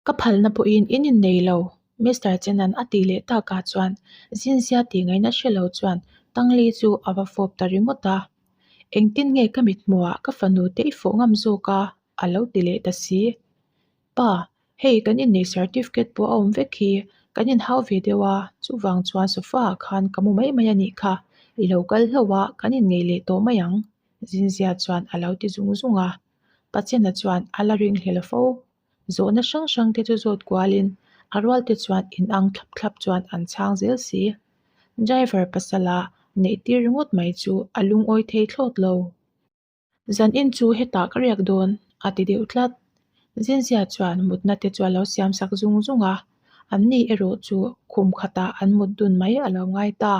Ka phalna pawhin in innei lo, Mister Chenan a tih leh takah chuan Zinzia tih ngaihna hre lo chuan Tangli chu a va fawp ta ringawt a. Engtin nge ka mithmuhah ka fanu te i fawh ngam zawk a? a lo ti leh ta si. Pa, hei kan inneih certificate pawh a awm vek hi, kan inhau ve deuh a, chuvang chuan sofa ah khan ka mu mai mai a nih kha, i lo kal hlauh a, kan inngeih leh tawh mai ang, Zinzia chuan a lo ti zung zung a. Pachena chuan a la ringhlel fo. Zawhna hrang hrang te chu zawt kualin a rual te chuan inang thlap thlap chuan an chhang zel si. Driver pasala neih tir ringawt mai chu a lungawi thei thlawt lo. Zan in chu hetah ka riak dawn a ti deuh tlat. Zinzia chuan mutna te chu a lo siam sak zung zung a, an ni erawh chu khum khatah an mut dun mai a lo ngai ta.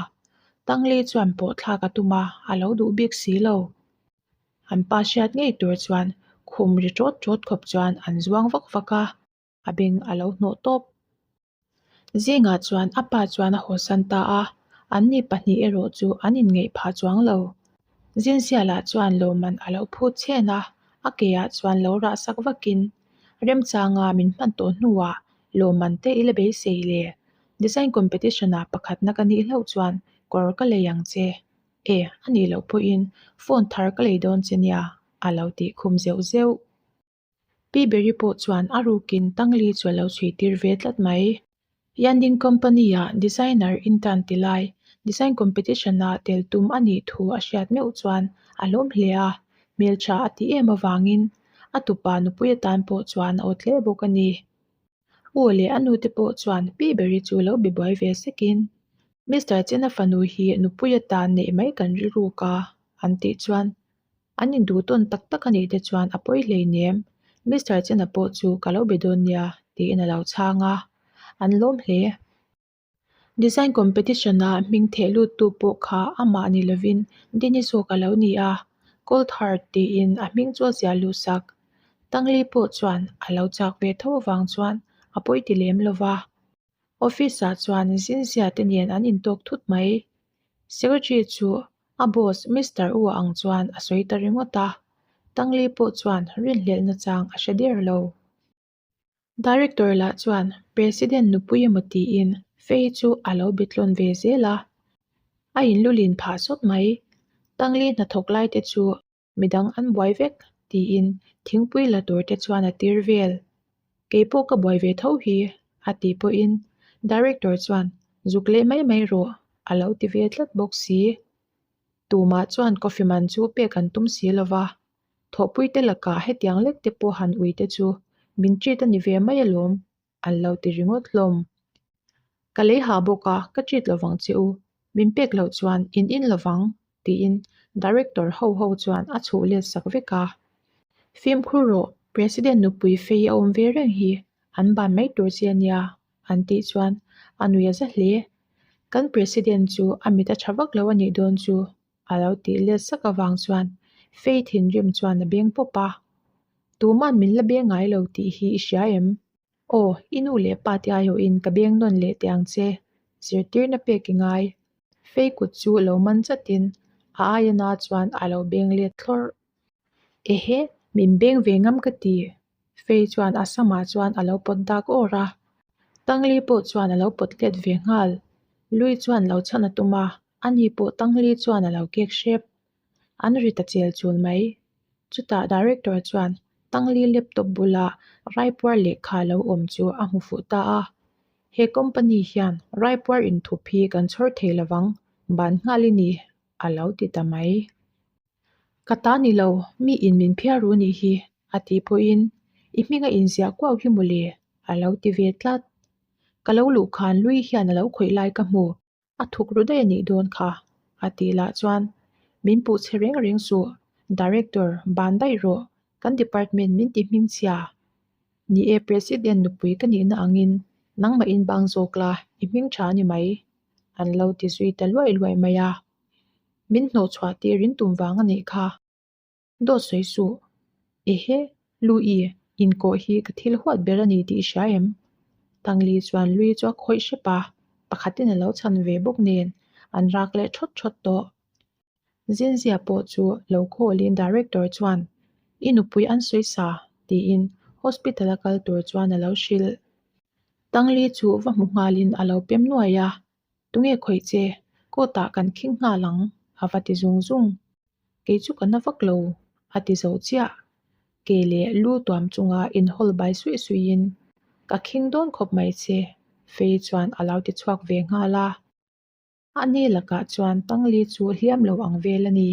Tangli chuan pawh thlak a tum a, a lo duh bik si lo. An pa hriat ngei tur chuan khum ri ṭawt ṭawt khawp chuan an zuang vak vak a, a beng a lo hnawh tawp. Zingah chuan a pa chuan a hawsan ta a, anni pahnih erawh chu an inngeih phah chuang lo. Zinsialah chuan lawmman a lo phut chhen a, a keah chuan lo rah sak vakin, Remchanga min hman tawh hnuah lawmman te i la beisei le? Design competition-ah pakhatna ka nih hlauh chuan kawr ka lei ang che. E, a nih loh pawhin phone thar ka lei dawn che nia, a lo tih khum zeuh zeuh. Pi Berry pawh chuan a rukin Tangli chu a lo chhui tir ve tlat mai. Yanding Company-ah designer intern ti lai, design competition-a tel tum a nih thu a hriat meuh chuan a hlawm hle a, hmeltha a ti em avangin a tupa nupui atan pawh chuan a awt hle bawk a ni. U leh a nute pawh chuan Pi Berry chu lo be buai ve sekin, Mister Chena fanu hi nupui atan neih mai kan rilruk a, an tih chuan An induh tawn tak tak a nih te chuan a pawi hleinem, Mister Chena pawh chu ka lo be dawn nia, tiin a lo chhang a, an lawm hle. Design competition-a hming theh luttu pawh kha amah ni lovin Denny zawk a lo ni a, Cold Heart tiin a hming chu a ziah luh sak. Tangli pawh chuan a lo chak ve tho avang chuan a pawi ti lem lo va. Office-ah chuan zinzia te nen an intawk thut mai. Secretary chu a boss Mister U ang chuan a sawi ta ringawt a, Tangli pawh chuan rinhlelhna chang a hre der lo. Director lah chuan President nupui emaw tiin Fei chu a lo be tlawn ve zel a, a inlulin phah sawt mai. Tangli hnathawk lai te chu midang an buai vek tiin thingpui la tur te chuan a tir vel. Kei pawh ka buai ve tho hi a tih pawhin Director chuan zuk leh mai mai rawh a lo ti ve tlat bawk si. Tumah chuan coffee man chu pek an tum si lo va, thawhpui te lakah hetiang lek te pawh han ui te chu min treat a ni ve mai alawm an lo ti ringawt hlawm. Ka lei ha bawk a, ka treat lovang che u, min pek loh chuan in in lovang tiin Director ho ho chuan a chhuh let sak vek a. Fimkhur rawh, President nupui fei a awm ve reng hi an ban mai tur che a nia an tih chuan a nui a za hle. Kan President chu a mit a tha vak lo a nih dawn chu a lo tih let sak avang chuan Fei thinrim chuan a beng pawp a. Tuman min la beng ngai lo tih hi i hria em? Aw, i nu leh pa te aiawhin ka beng nawn leh teh ang che, zirtirna pek i ngai. Fei kut chu lo man chatin a aia na chuan a lo beng let thlawrh. Ehe, min beng ve ngam ka ti. Fei chuan a samah chuan a lo pawt dak awr a. Tangli pawh chuan a lo pawt let ve nghal. Lui chuan lo chhan a tum a, ani pawh Tangli chuan a lo kek hrep. An ri ta chel chul mai. Chutah Director chuan Tangli laptop bula raipuar lehkha lo awm chu a hmu fuh ta a. He company hian raipuar inthup hi kan chhawr thei lovang, ban nghal i ni, a lo ti ta mai. Ka ta ni lo, mi in min phiar ru nih hi, a tih pawhin i hminga inziah kuau hi mawle, a lo ti ve tlat. Ka lo luh khan lui hian a lo khawih lai ka hmu. A thuk ru daih a nih dawn kha, a tih lah chuan min puh chhe reng reng suh, Director, ban daih rawh, kan department min ti hming chhia. Ni e, President nupui ka nihna angin nangmah in bang zawk la, i hming tha a ni mai, an lo ti zui ta luai luai mai a. Min hnawh chhuah tir in tum vang a nih kha. Dawt sawi suh. Ehe, Lui, inkawh hi ka thil huat ber a ni tih i hria em? Tangli chuan Lui chu a khawih hrep a, pakhatin a lo chhan ve bawk nen an rak leh thawt thawt tawh. Zinzia pawh chu lo khawlin Director chuan, I nupui an sawi sa, tiin hospital a kal tur chuan a lo hrilh. Tangli chu va hmu nghalin a lo pem nuai a, Tunge khawih che? Court ah kan khing nghal ang, a va ti zung zung. Kei chu ka na vak lo, a ti zo chiah. Ke leh lu tuam chunga inhawl bai suih suihin, Ka khing dawn khawp mai che, Fei chuan a lo ti chhuak ve nghal a. A ni lakah chuan Tangli chu hliam lo ang vel a ni.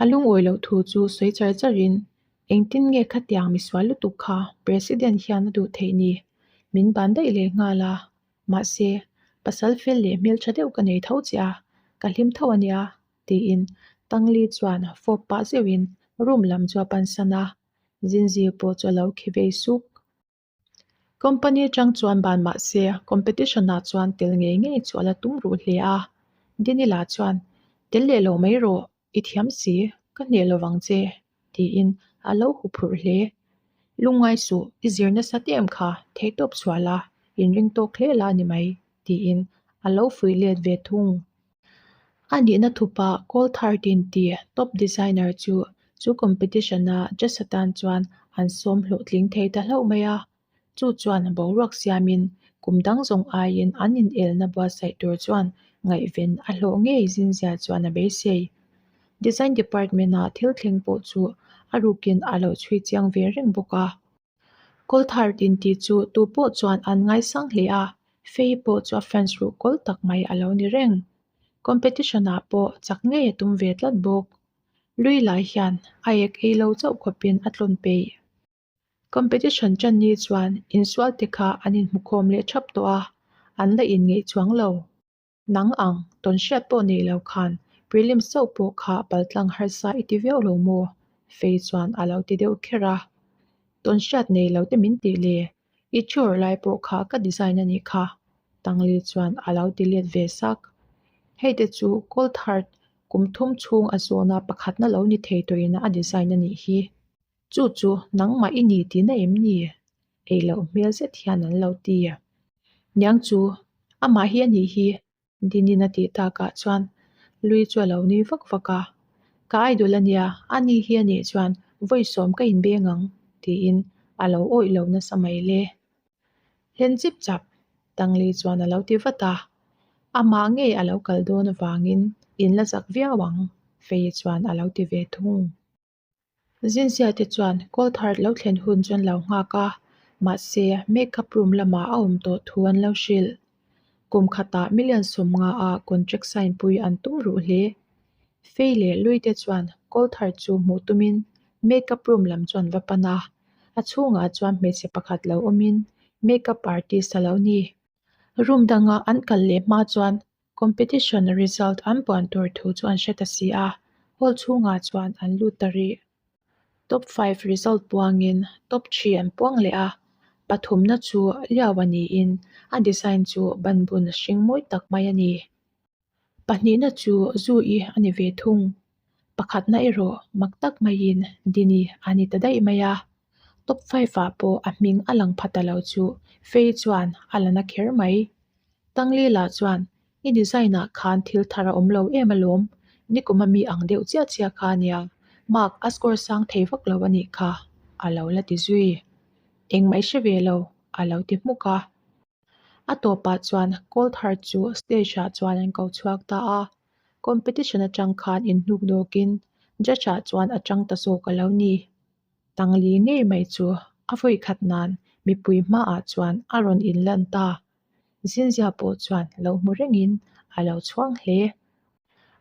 A lungawi loh thu chu sawi char charin, Engtin nge khatiang misual lutuk kha President hian a duh theih ni? Min ban daih leh nghal a. Mahse, pasal fel leh hmeltha deuh ka nei tho che a, ka hlim tho a nia, tiin Tangli chuan fawp pah zeuhin room lam chu a pansan a, Zinzir pawh chu a lo khi vei suk. Company atang chuan ban mah se competition ah chuan tel ngei ngei chu a la tum ruh hle a. Dinila chuan, Tel leh lo mai rawh, i thiam si, ka hneh lo vang che, tiin a lo hu phurh hle. Lungngai suh, i zir nasa te em kha, theihtawp chhuah la, inring tawk hle la ni mai, tiin a lo fuih let ve thung. A nihna thupa Call 13 ti top designer chu chu competition-a judge atan chuan an sawm hlawhtling thei ta hlauh mai a. Chu chuan boruak siamin kum dang zawng aiin an inelna buatsaih tur chuan ngaihven a hlawh ngei zinzia chuan a beisei. Design department-a thil thleng pawh chu a rukin a lo chhui chiang ve reng bawk a. Kawlthar din tih chu tu pawh chuan an ngaisang hle a, Fei pawh chu a fans ruh kawl tak mai a lo ni reng. Competition ah pawh chak ngei a tum ve tlat bawk. Lui lai hian a ek ei lo chauh khawpin a tlawn peih. Competition tan ni chuan insual te kha an inhmukhawm leh thap tawh a, an la inngeih chuang lo. Nang ang, tawn hriat pawh nei lo khan prelims chauh pawh kha paltlang harsa i ti viau lo maw? Fei chuan a lo ti deuh kher a. Tawn hriat nei lo te min tih le, i chur lai pawh kha ka design a nih kha, Tangli chuan a lo ti let ve sak. Hei te chu Cold Heart kum thum chhung a zawna pakhatna lo ni thei tawhin a design a nih hi. Chu chu nangmah i ni tihna em ni? Ei loh hmel zet hian an lo ti. Niang chu, amah hi a nih hi, Dinin a tih takah chuan Lui chu a lo nui vak vak a. Ka idol a nia, a ni hi a nih chuan vawi sawm ka inbeng ang, tiin a lo awih lo nasa mai le. Hlen chip chap, Tangli chuan a lo ti vat a. Amah ngei a lo kal dawn avangin in la zak viau ang, Fei chuan a lo ti ve thung. Zinzia te chuan Cold Heart lo thlen hun chu an lo nghak a, mahse make up room lamah a awm tawh thu an lo hrilh. Kum khatah million 50 a contract sign pui an tum ruh hle. Fei leh Lui te chuan Cold Heart chu hmuh tumin make up room lam chu an va pan a, a chhungah chuan hmeichhe pakhat lo awmin make up artist a lo ni. Room danga an kal leh hma chuan Competition result an puan tur thu chu an hre ta si a, hall chhungah chuan an lut ta rih. Top five result puangin top three an puang leh a, pathumna chu Liau a niin a design chu banbun hring mawi tak mai a ni. Pahnihna chu Zu-i a ni ve thung. Pakhatna erawh mak tak maiin Dini a ni ta daih mai a, top five ah pawh a hming a lang pha ta lo chu Fei chuan a la na kher mai. Tangli lah chuan, I design ah khan thil thar a awm lo em alawm, nikum a mi ang deuh chiah chiah kha ania, mark a score sang thei vak lo a nih kha, a lo la ti zui. Engmah i hre ve lo, a lo ti hmuk a. A tawpah chuan Cold Heart chu stage ah chuan an ko chhuak ta a, competition atang khan inhnuk dawkin judge ah chuan a tang ta zawk a lo ni. Tangli ngei mai chu a vawi khat nan mipui hmaah chuan a rawn inlan ta. Zinzia pawh chuan lo hmu rengin a lo chhuang hle.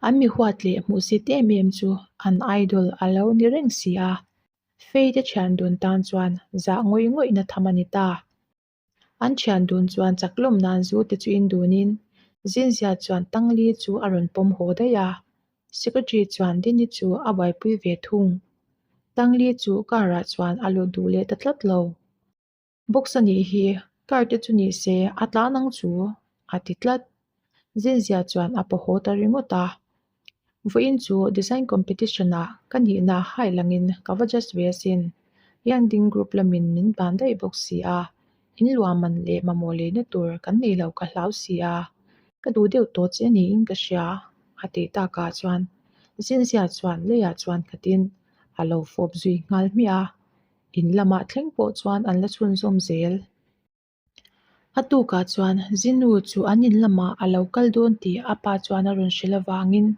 An mi huat leh hmuhsit em em chu an idol a lo ni reng si a. Fei te thian dun tan chuan zah ngawih ngawihna tham a ni ta. An thian dun chuan chak lawm nan zu te chu in dunin Zinzia chuan Tangli chu a rawn pawm haw daih a. Secretary chuan Dini chu a buaipui ve thung. Tangli chu car ah chuan a lut duh leh ta tlat lo. Box a nih hi, car te chu ni se a tlan ang chu, a ti tlat. Zinzia chuan a paw haw ta ringawt a. Vawiin chu design competition ah ka nihna hai langin ka va just ve asin. Yangding group lamin min ban daih bawk si a, in luahman leh mamawh leina tur kan nei lo ka hlau si a, ka duh deuh tawh che niin ka hria, a tih takah chuan Zinzia chuan leiah chuan khatin a lo fawp zui nghal hmiah a. In lamah thleng pawh chuan an la chhunzawm zel. A tukah chuan Zinu chu an in lamah a lo kal dawn tih a pa chuan a rawn hrilh avangin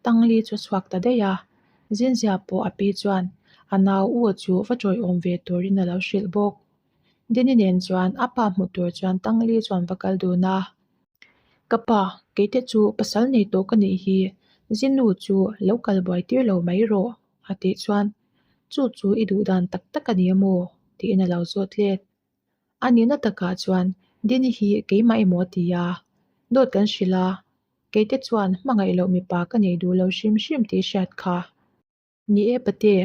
Tangli chu a chhuak ta daih a. Zinzia pawh a pi chuan a nau u chu va ṭawiawm ve turin a lo hrilh bawk. Dini nen chuan a pa hmu tur chuan Tangli chuan va kal dun a. Ka pa, keite chu pasal nei tawh ka nih hi, Zinu chu lo kal buai tir lo mai rawh, a tih chuan, Chu chu i duh dan tak tak a ni a maw? tiin a lo zawt let. A nihna takah chuan Dini hi keimah emaw a ti a, dawt kan hrilh a, keite chuan hmangaih loh mipa ka nei duh lo hrim hrim tih hriat kha. Ni e pate,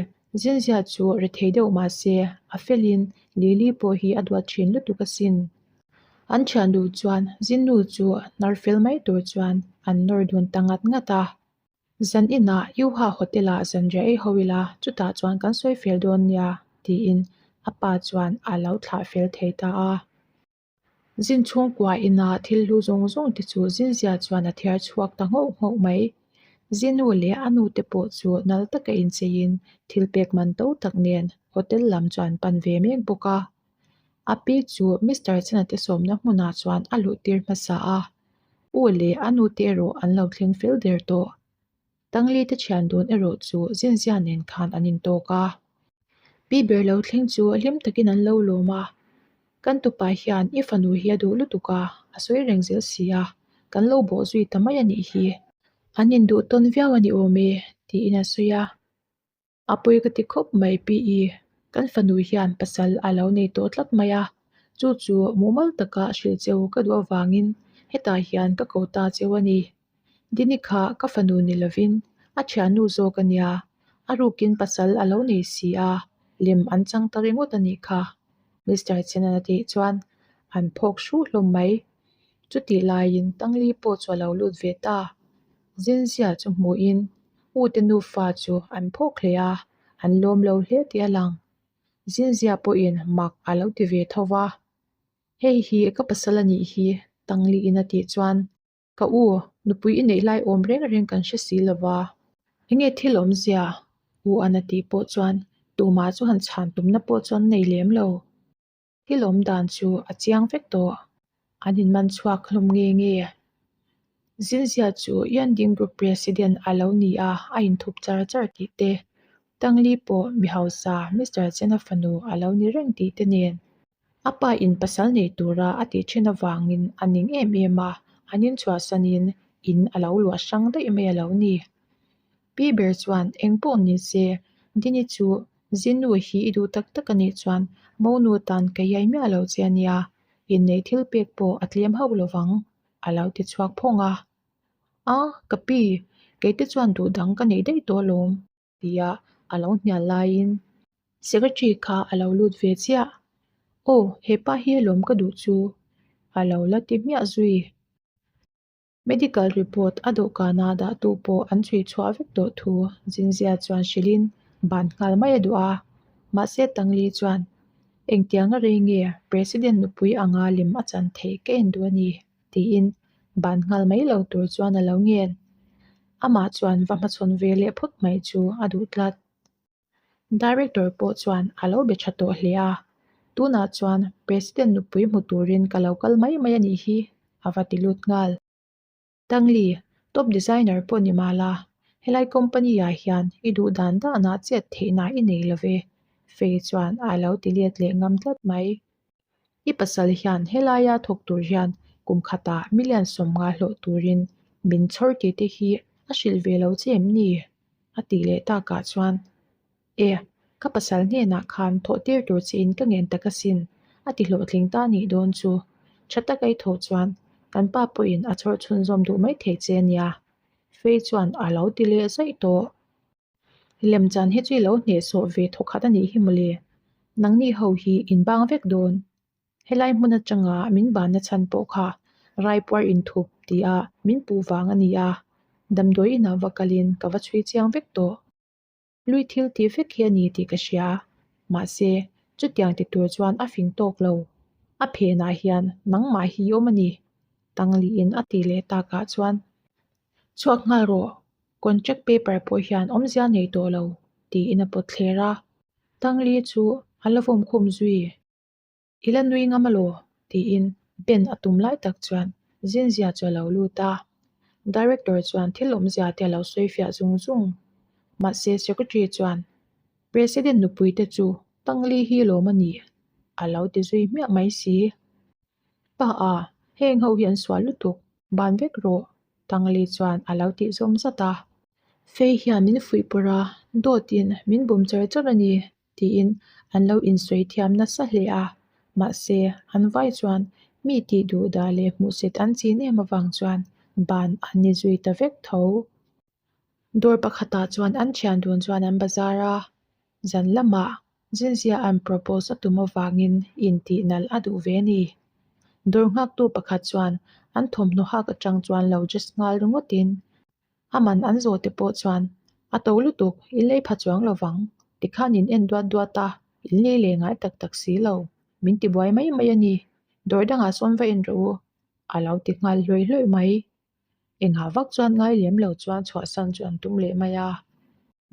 Zinzia chu rethei deuh mah se a felin Lily pawh hi a duat thin lutuk asin. An thian duh chuan Zinnu chu hnar fel mai tur chuan an nawr dun ta ngat ngat a. Zan inah Yuha Hotel-ah zanriah ei ho ila, chutah chuan kan sawi fel dawn nia, tiin a pa chuan a lo thlah fel thei ta a. Zin chhungkua ina thil hlu zawng zawng te chu Zinzia chuan a thiar chhuak ta nghauh nghauh mai. Zinu leh a nute pawh chu nal taka incheiin thil pek man to tak nen hotel lam chu an pan ve mek bawk a. A pi chu Mister Chana te sawmna hmunah chuan a luh tir hmasa a. U leh a nute erawh an lo thleng fel der tawh. Tangli te thian dun erawh chu Zinzia nen khan an intawk a. Pi ber lo thleng chu hlim takin an lo lawm a, Kan tupa hian i fanu hi a duh lutuk a, a sawi reng zel si a, kan lo bawh zui ta mai a nih hi. An induh tawn viau a ni awm e, tiin a sawi a. A pawi ka ti khawp mai pi i, kan fanu hian pasal a lo nei tawh tlat mai a, chu chu mumal taka hrilh cheu ka duh avangin hetah hian ka ko ta cheu a ni. Dini kha ka fanu ni lovin a thiannu zawk a nia, a rukin pasal a lo nei si a, lem an chang ta ringawt a nih kha, Mister Chenan a tih chuan an phawk hru hlawm mai. Chutih laiin Tangli pawh chu a lo lut ve ta. Zinzia chu hmuhin u te nufa chu an phawk hle a, an lawm lo hle tih a lang. Zinzia pawhin mak a lo ti ve tho va, Hei hi ka pasal a nih hi, Tangliin a tih chuan, Ka u, nupui i neih lai awm reng reng kan hre si lo va. Enge thil awmzia? U an a tih pawh chuan tumah chu han chhan tumna pawh chuan nei lem lo. Thil awm dan chu a chiang vek tawh. An inman chhuak hlawm nge nge? Zinzia chu Yanding Group President a lo ni a, a inthup char char tih te, Tangli pawh mi hausa Mister Chena fanu a lo ni reng tih te nen. A pa in pasal nei tura a tih thin avangin a ning em em a, an inchhuahsanin in a lo luah hrang daih mai a lo ni. Pi ber chuan eng pawh ni se, Dini chu Zinu hi i duh tak tak a nih chuan Monu tan ka iai miah lo che a nia, inneih thil pek pawh a tlem hauh lo vang, a lo ti chhuak phawng a. A, ka pi, kei te chuan duh dang ka neih daih tawh alawm, tia a lo hnial laiin Secretary kha a lo lut ve chiah. Aw, hepa hi alawm ka duh chu, a lo la ti hmiah zui. Medical report a dawhkana dahtu pawh an chhui chhuah vek tawh thu Zinzia chuan hrilhin ban nghal mai a duh a. Mahse Tangli chuan, Engtianga rei nge President nupui anga lem a chan theih ka en duh a ni, tiin ban nghal mai lo tur chuan a lo ngen. Amah chuan va hmachhawn ve leh phawt mai chu a duh tlat. Director pawh chuan a lo be tha tawh hle a, tunah chuan President nupui hmu turin ka lo kal mai mai a nih hi, a va ti lut nghal. Tangli, top designer pawh ni mah la, helai company ah hian i duh dan danah chet theihna i nei lo ve, Fei chuan a lo ti let leh ngam tlat mai. I pasal hian helaia thawk tur hian kum khatah million 50 hlawh turin min chhawr tih te hi a hrilh ve lo che em ni? A tih leh takah chuan, E, ka pasal hnenah khan thawh tir tur chiin ka ngen tak asin, a ti hlawhtling ta nih dawn chu. Tha taka i thawh chuan kan pa pawhin a chhawr chhunzawm duh maithei che ania, Fei chuan a lo ti leh zaih tawh. Lemchan hi chu i lo hnehsawh ve thawkhat a nih hi mawle. Nangni ho hi in bang vek dawn. Helai hmun atanga min banna chhan pawh kha raipuar inthup tia min puh vang a ni a, damdawi inah va kalin ka va chhui chiang vek tawh. Lui thil tih vek hi a ni tih ka hria. Mahse, chutiang ti tur chuan a fing tawk lo. A phenah hian nangmah hi awm a ni, Tangliin a tih leh takah chuan chhuak nghal rawh. Contract paper pawh hian awmzia nei tawh lo, tiin a pawt thler a. Tangli chu A la vawm khum zui. I la nui ngam alaw? tiin Ben a tum lai tak chuan Zinzia chu a lo lut a. Director chuan thil awmzia te a lo sawi fiah zung zung. Mahse Secretary chuan President nupui te chu Tangli hi lawm a ni a lo ti zui hmiah mai si. Pa a, heng ho hi an sual lutuk, ban vek rawh Tangli chuan a lo tih zawm zat a. Fei hian min fuih pawrh a, dawtin min bum char char a ni tiin an lo insawi thiam nasa hle a, mahse an vai chuan mi tih duh dah leh hmuhsit an chin em avang chuan ban an ni zui ta vek tho. Dawr pakhatah chuan an thian dun chuan an bazar a, zan lamah Zinzia an propose a tum avangin intih nalh a duh ve a ni. Dawr nghaktu pakhat chuan an thawmhnaw hak atang chuan lo dress nghal ringawtin A man an zawh te pawh chuan a to lutuk, in lei pha chuang lo vang, tikhan in en duat duat a, in lei leh ngai tak tak si lo, min ti buai mai mai a ni, dawr dangah sawn va en rawh u, a lo ti nghal hlawih hlawih mai. Engah vak chuan ngai lem lo chuan chhuahsan chu an tum leh mai a,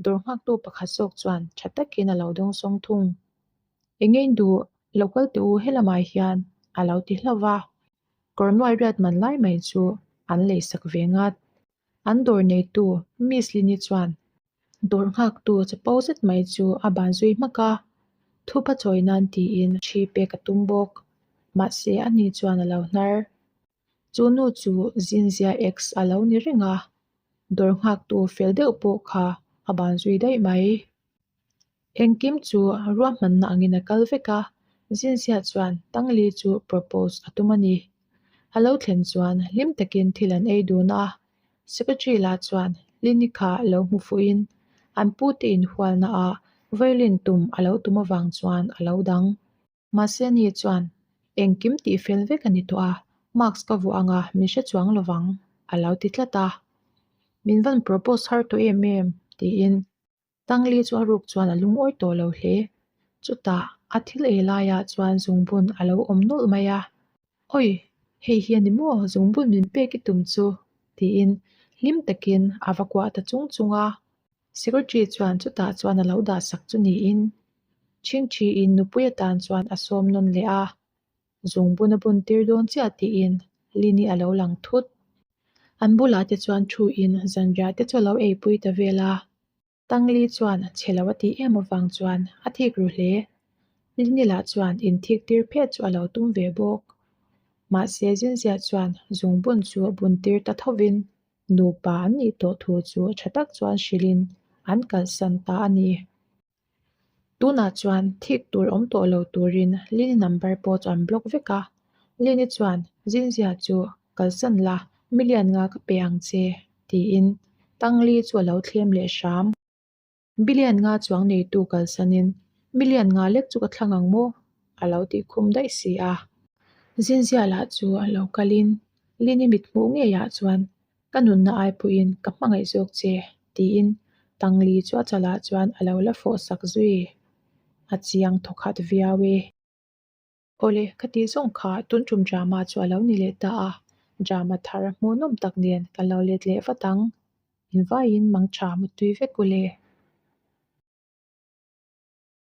dawr nghaktu pakhat zawk chuan tha takin a lo dawngsawng thung. Eng nge in duh, lo kal teh u helamah hian, a lo ti hlauh va. Kawr nuai riat man lai mai chu an leisak ve ngat. An dawr neitu Miss Lini chuan dawr nghaktu chapo zet mai chu a ban zui hmak a, thupa chawi nan tiin ṭhi pek a tum bawk. Mahse ani chuan a lo hnar. Chu nu chu Zinzia ex a lo ni reng a, dawr nghaktu fel deuh pawh kha a ban zui daih mai. Engkim chu ruahmanna angin a kal vek a, Zinzia chuan Tangli chu propose a tum a ni. A lo thlen chuan hlim takin thil an ei dun a, Secretary lah chuan Lini kha lo hmu fuhin an pute inhualna ah violin tum a lo tum avang chuan a lo dang. Mahse ni chuan engkim tih fel vek a ni tawh a, mask ka vuah anga min hre chuang lo vang a lo ti tlat a. Min van propose har tawh em em tiin Tangli chu a ruk chuan a lungawi tawh lo hle. Chutah a thil ei laiah chuan zungbun a lo awm nawlh mai a. Awi, hei hi a ni maw zungbun min pek i tum chu? tiin hlim takin a va kuah ta chung chung a. Secretary chuan chutah chuan a lo dah sak chu niin Chhingchhiin nupui atan chuan a sawm nawn leh a. Zungbun a bun tir dawn chiah tiin Lini a lo lang thut. An bulah te chuan thu in zanriah te chu a lo eipui ta vel a. Tangli chuan chhe lo a tih em avang chuan a thik ru hle. Lini lah chuan inthik tir phet chu a lo tum ve bawk. Mahse Zinzia chuan zungbun chu a bun tir ta thovin nupa an nih tawh thu chu tha tak chuan hrilhin an kalsan ta a ni. Tunah chuan thik tur awm tawh lo turin Lini number pawh chu an block vek a, Lini chuan Zinzia chu kalsan la million nga ka pe ang che tiin Tangli chu a lo thlem leh hram. Billion nga chuang neitu kalsanin million nga lek chu ka thlang ang maw? a lo tih khum daih si a. Zinzia lah chu a lo kalin Lini mithmuh ngeiah chuan Ka nunna ai pawhin ka hmangaih zawk che, tiin Tangli chu a chalah chuan a lo la fawh sak zui. A chiang thawkhat viau e. Awle, ka tih zawng kha tun tum drama chu a lo ni leh ta a, drama thar hmuhnawm tak nen kan lo let leh vat ang. Invaiin mangtha mutui vek u le.